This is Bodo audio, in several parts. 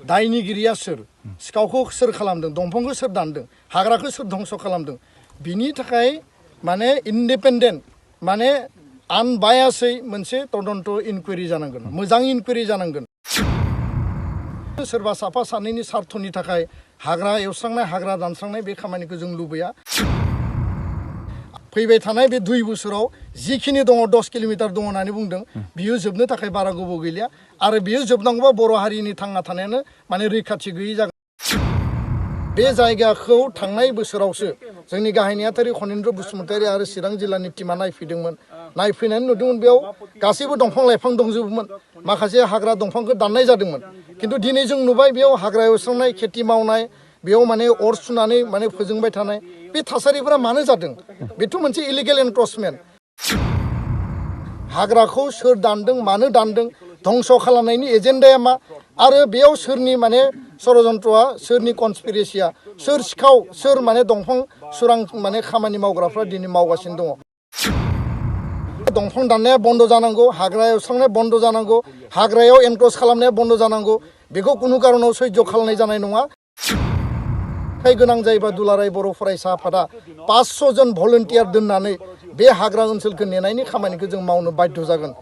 दायनिगिरिया सोर सिखावखौ सोर खालामदों दंफांखौ सोर दानदों हाग्राखौ सोर धंस खालामदों बिनि थाखाय माने इन्डिपेन्डेन्ट माने आनबायासै मोनसे तदन्त इनकुवेरि जानांगोन मोजां इनकुवेरि जानांगोन सोरबा साफा सानैनि स्वार्थनि थाखाय हाग्रा एवस्रांनाय हाग्रा दानस्रांनाय बे खामानिखौ जों लुबैया फैबाय थानाय बे 2 बोसोराव जिखिनि दङ 10 किलोमिटार दङ होननानै बुंदों बियो जोबनो थाखाय बारा गोबाव गैलिया आरो बियो जोबनांगौबा बर' हारिनि थांना थानायानो माने रैखाथि गैयै जागोन बे जायगाखौ थांनाय बोसोरावसो जोंनि गाहाय नेहाथारि खनिन्द्र बसुमतारी आरो चिरां जिल्लानि टीमा नायफैदोंमोन नायफैनानै नुदोंमोन बेयाव गासैबो दंफां लाइफां दंजोबोमोन माखासे हाग्रा दंफांखौ दाननाय जादोंमोन किन्तु दिनै जों नुबाय बेयाव हाग्रा एवस्रांनाय खेथि मावनाय बेयाव माने अर सुनानै माने फोजोंबाय थानाय बे थासारिफोरा मानो जादों बेथ' मोनसे इलिगेल एनक्रचमेन्ट हाग्राखौ सोर दानदों मानो दानदों धंस खालामनायनि एजेन्डाया मा आरो बेयाव सोरनि माने षड़यन्त्रआ सोरनि कनस्पिरेसिया सोर सिखाव सोर माने दंफां सुरां माने खामानि मावग्राफ्रा दिनै मावगासिनो दङ दंफां दाननाया बन्द जानांगौ हाग्रा एवस्रांनाया बन्द जानांगौ हाग्रायाव एनक्रच खालामनाया बन्द जानांगौ बेखौ कुनु कारनाव सैज्य खालामनाय जानाय नङा गोनां जायोबा दुलाराय बर' फरायसा आफादा 500 जन भलन्टियार दोननानै बे हाग्रा ओनसोलखौ नेनायनि खामानिखौ जों मावनो बाध्य जागोन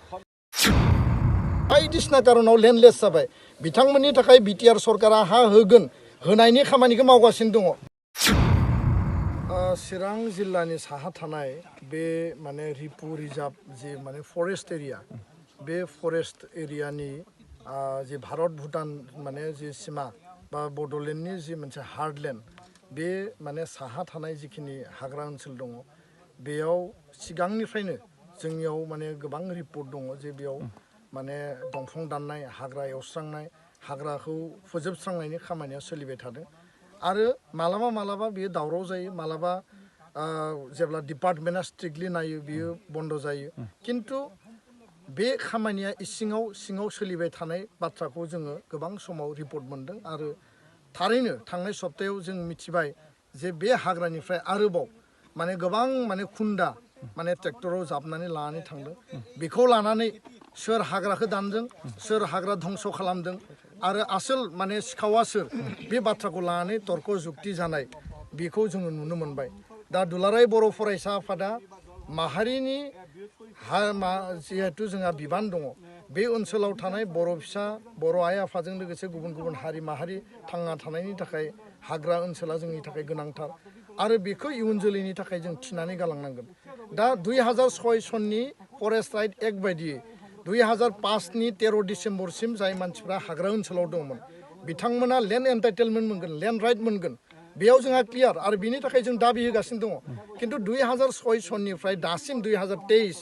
बायदिसिना कारनाव लेन्डलेस जाबाय बिथांमोननि थाखाय बिटिआर सरकारा हा होगोन होनायनि खामानिखौ मावगासिनो दङ चिरां जिल्लानि साहा थानाय बे माने रिपु रिजार्भ जे माने फरेस्ट एरिया बे फरेस्ट एरियानि जे भारत भुटान माने जे सिमा बा बड'लेण्डनि जि मोनसे हार्डलेण्ड बे माने साहा थानाय जिखिनि हाग्रा ओनसोल दङ बेयाव सिगांनिफ्रायनो जोंनियाव माने गोबां रिपर्ट दङ जे बेयाव माने दंफां दाननाय हाग्रा एवस्रांनाय हाग्राखौ फोजोबस्रांनायनि खामानिया सोलिबाय थादों आरो मालाबा मालाबा बेयो दावराव जायो मालाबा जेब्ला डिपार्टमेन्टआ स्ट्रिक्टलि नायो बियो बन्द जायो किन्तु बे खामानिया सिङाव सोलिबाय थानाय बाथ्राखौ जोङो गोबां समाव रिपर्ट मोनदों आरो थारैनो थांनाय सप्तायाव जों मिथिबाय जे बे हाग्रानिफ्राय आरोबाव माने गोबां माने खुन्दा माने ट्रेक्टराव जाबनानै लानानै थांदों बेखौ लानानै सोर हाग्राखौ दानदों सोर हाग्रा धंस खालामदों आरो आसोल माने सिखावा सोर बे बाथ्राखौ लानानै तर्क जुक्ति जानाय बेखौ जोङो नुनो मोनबाय दा दुलाराय बर' फरायसा आफादा माहारिनि जिहेतु जोंहा बिबान दङ बे ओनसोलाव थानाय बर' फिसा बर' आइ आफाजों लोगोसे गुबुन गुबुन हारि माहारि थांना थानायनि थाखाय हाग्रा ओनसोला जोंनि थाखाय गोनांथार आरो बेखौ इयुन जोलैनि थाखाय जों थिनानै गालांनांगोन दा 2006 सननि फरेस्ट राइट एक्ट बायदियै 2005नि 13 डिसेम्बरसिम जाय मानसिफ्रा हाग्रा ओनसोलाव दंमोन बिथांमोना लेन्ड एन्टाइटेलमेन्ट मोनगोन लेन्ड राइट मोनगोन बेयाव जोंहा क्लियार आरो बिनि थाखाय जों दाबि होगासिनो दङ किन्तु 2006 सननिफ्राय दासिम 2023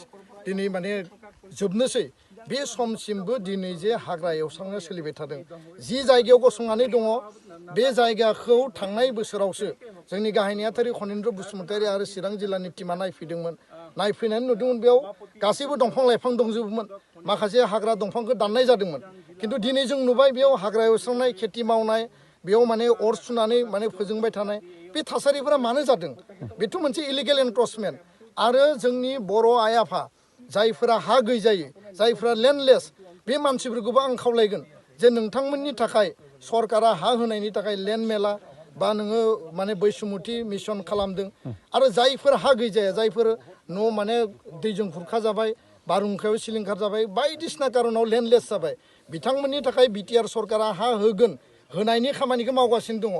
दिनै माने जोबनोसै बे समसिमबो दिनै जे हाग्रा एवस्रांनाया सोलिबाय थादों जि जायगायाव गसंनानै दङ बे जायगाखौ थांनाय बोसोरावसो जोंनि गाहाय नेहाथारि खनिन्द्र बसुमतारी आरो चिरां जिल्लानि टीमा नायफैदोंमोन नायफैनानै नुदोंमोन बेयाव गासैबो दंफां लाइफां दंजोबोमोन माखासे हाग्रा दंफांखौ दाननाय जादोंमोन किन्तु दिनै जों नुबाय बेयाव हाग्रा एवस्रांनाय खेथि मावनाय बेयाव माने अर सुनानै माने फोजोंबाय थानाय बे थासारिफोरा मानो जादों बेथ' मोनसे इलिगेल एनक्रचमेन्ट आरो जोंनि बर' आइ आफा जायफोरा हा गैजायै जायफोरा लेन्डलेस बे मानसिफोरखौबो आं खावलायगोन जे नोंथांमोननि थाखाय सरकारा हा होनायनि थाखाय लेन्ड मेला बा नोङो माने बैसुमुथि मिशन खालामदों आरो जायफोर हा गैजाया जायफोर न' माने दैजों खुरखा जाबाय बारहुंखायाव सिलिंखार जाबाय बायदिसिना कारनाव लेन्डलेस जाबाय बिथांमोननि थाखाय बिटिआर सरकारा हा होगोन होनायनि खामानिखौ मावगासिनो दङ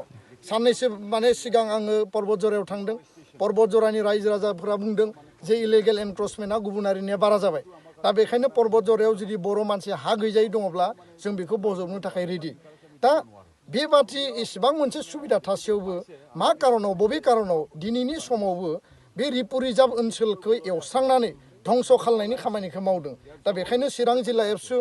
साननैसो माने सिगां आङो पर्बतजरायाव थांदों पर्बतजरानि रायजो राजाफोरा बुंदों जे इलिगेल एनक्रचमेन्टआ गुबुनारिनिया बारा जाबाय दा बेखायनो पर्बतजरायाव जुदि बर' मानसि हा गैजायै दङब्ला जों बेखौ बजबनो थाखाय रेडि दा बेबादि इसेबां मोनसे सुबिदा थासेयावबो मा कारनाव बबे कारनाव दिनैनि समावबो बे रिपु रिजार्भ ओनसोलखौ एवस्रांनानै धंस खालामनायनि खामानिखौ मावदों दा बेखायनो चिरां जिल्ला एबसु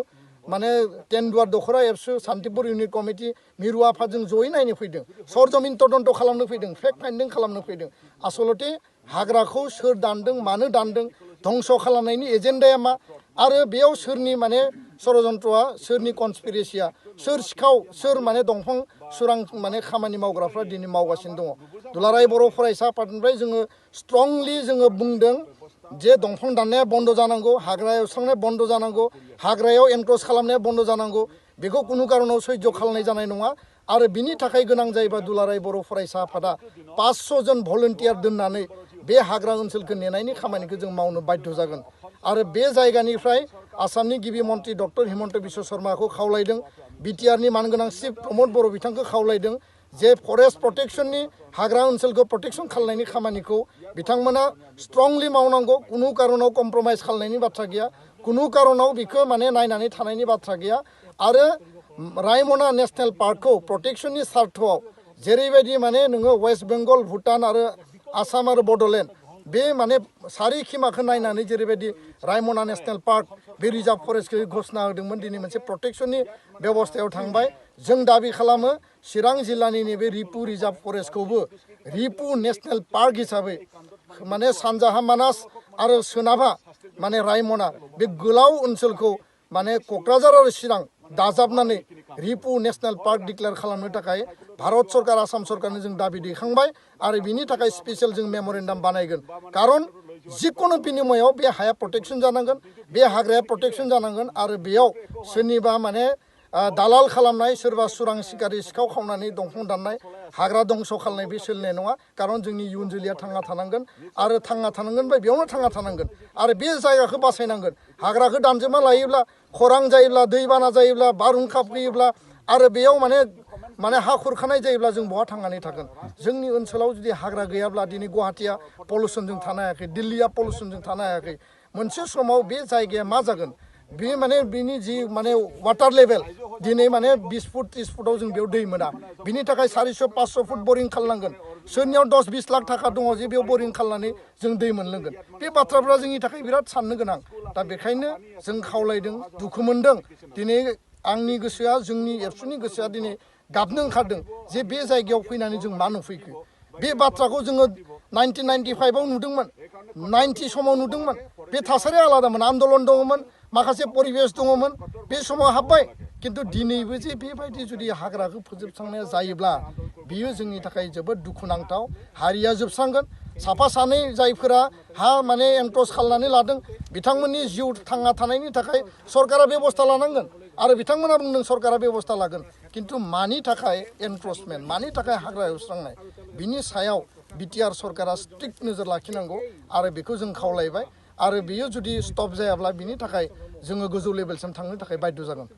माने टेनदुवार दखरा एबसु सान्तिपुर इउनिट कमिटि मिरु आफादजों जयै नायनो फैदों सरजमिन तदन्त खालामनो फैदों फेक्ट फाइन्डिं खालामनो फैदों आसलते हाग्राखौ सोर दानदों मानो दानदों धंस खालामनायनि एजेन्डाया मा आरो बेयाव सोरनि माने षड़यन्त्रआ सोरनि कनस्पिरेसिया सोर सिखाव सोर माने दंफां सुरां माने खामानि मावग्राफ्रा दिनै मावगासिनो दङ दुलाराय बर' फरायसा आफादनिफ्राय जोङो स्ट्रंलि जोङो बुंदों जे दंफां दाननाया बन्द जानांगौ हाग्रा एवस्रांनाया बन्द जानांगौ हाग्रायाव एनक्रच खालामनाया बन्द जानांगौ बेखौ कुनु कारनाव सैज' खालामनाय जानाय नङा आरो बिनि थाखाय गोनां जायोबा दुलाराय बर' फरायसा आफादा 500 जन भलन्टियार दोननानै बे हाग्रा ओनसोलखौ नेनायनि खामानिखौ जों मावनो बाध्य जागोन आरो बे जायगानिफ्राय आसामनि गिबि मन्त्रि डक्टर हिमन्त बिश्व शर्माखौ खावलायदों बिटिआरनि मानगोनां चिफ प्रमद बर' बिथांखौ खावलायदों जे फरेस्ट प्रटेक्शननि हाग्रा ओनसोलखौ प्रटेक्शन खालामनायनि खामानिखौ बिथांमोना स्ट्रंलि मावनांगौ कुनु कारनाव कम्प्रमाइज खालामनायनि बाथ्रा गैया कुनु कारनाव बिखौ माने नायनानै थानायनि बाथ्रा गैया आरो रायमना नेशनेल पार्कखौ प्रटेक्शननि सार्थआव जेरैबायदि माने नोङो वेस्ट बेंगल भुटान आरो आसाम आरो बड'लेण्ड बे माने सारिखिमाखौ नायनानै जेरैबायदि रायमना नेशनेल पार्क बे रिजार्भ फरेस्टखौ घोषणा होदोंमोन दिनै मोनसे प्रटेक्शननि बेबस्थायाव थांबाय जों दाबि खालामो चिरां जिल्लानि नैबे रिपु रिजार्भ फरेस्टखौबो रिपु नेशनेल पार्क हिसाबै माने सानजाहा मानास आरो सोनाबहा माने रायमना बे गोलाव ओनसोलखौ माने क'क्राझार आरो चिरां दाजाबनानै रिपु नेशनेल पार्क डिक्लेयार खालामनो थाखाय भारत सरकार आसाम सरकारनो जों दाबि दैखांबाय आरो बिनि थाखाय स्पेशल जों मेम'रेन्डाम बानायगोन कारन जिकुनु बिनिमयाव बे हाया प्रटेक्शन जानांगोन बे हाग्राया प्रटेक्शन जानांगोन आरो बेयाव सोरनिबा माने दालाल खालामनाय सोरबा सुरां सिखारि सिखाव खावनानै दंफां दाननाय हाग्रा दंस' खालामनाय बे सोलिनाय नङा कारन जोंनि इयुन जोलैया थांना थानांगोन आरो थांना थानांगोन बा बेयावनो थांना थानांगोन आरो बे जायगाखौ बासायनांगोन हाग्राखौ दानजोबना लायोब्ला खरां जायोब्ला दैबाना जायोब्ला बारहुंखा फैयोब्ला आरो बेयाव माने हा खुरखानाय जायोब्ला जों बहा थांनानै थागोन जोंनि ओनसोलाव जुदि हाग्रा गैयाब्ला दिनै गुवाहाटिया पलिउसनजों थानो हायाखै दिल्लीया पलिउसनजों थानो हायाखै मोनसे समाव बे जायगाया मा जागोन बे माने बिनि जि माने वाटार लेभेल दिनै माने 20 फुट 30 फुटाव जों बेयाव दै मोना बिनि थाखाय 400-500 फुट बरिं खालामनांगोन सोरनियाव 10-20 लाख थाखा दङ जे बेयाव बरिं खालामनानै जों दै मोनलोंगोन बे बाथ्राफ्रा जोंनि थाखाय बिराद साननो गोनां दा बेखायनो जों खावलायदों दुखु मोनदों दिनै आंनि गोसोआ जोंनि एबसुनि गोसोआ दिनै गाबनो ओंखारदों जे बे जायगायाव फैनानै जों मा नुफैखो बे बाथ्राखौ जोङो 1995 आव नुदोंमोन 90 समाव नुदोंमोन बे थासारिया आलादामोन आन्दलन दङमोन माखासे परिबेस दङमोन बे समाव हाबबाय किन्तु दिनैबो जे बेबायदि जुदि हाग्राखौ फोजोबस्रांनाया जायोब्ला बियो जोंनि थाखाय जोबोद दुखुनांथाव हारिया जोबस्रांगोन साफा सानै जायफोरा हा माने एनक्ल'ज खालामनानै लादों बिथांमोननि जिउ थांना थानायनि थाखाय सरकारा बेबस्था लानांगोन आरो बिथांमोना बुंदों सरकारा बेबस्था लागोन किन्तु मानि थाखाय एनक्ल'जमेन्ट मानि थाखाय हाग्रा एवस्रांनाय बिनि सायाव बिटिआर सरकारा स्ट्रिक्ट नोजोर लाखिनांगौ आरो बेखौ जों खावलायबाय आरो बियो जुदि स्टप जायाब्ला बिनि थाखाय जोङो गोजौ लेभेलसिम थांनो थाखाय बाध्य जागोन।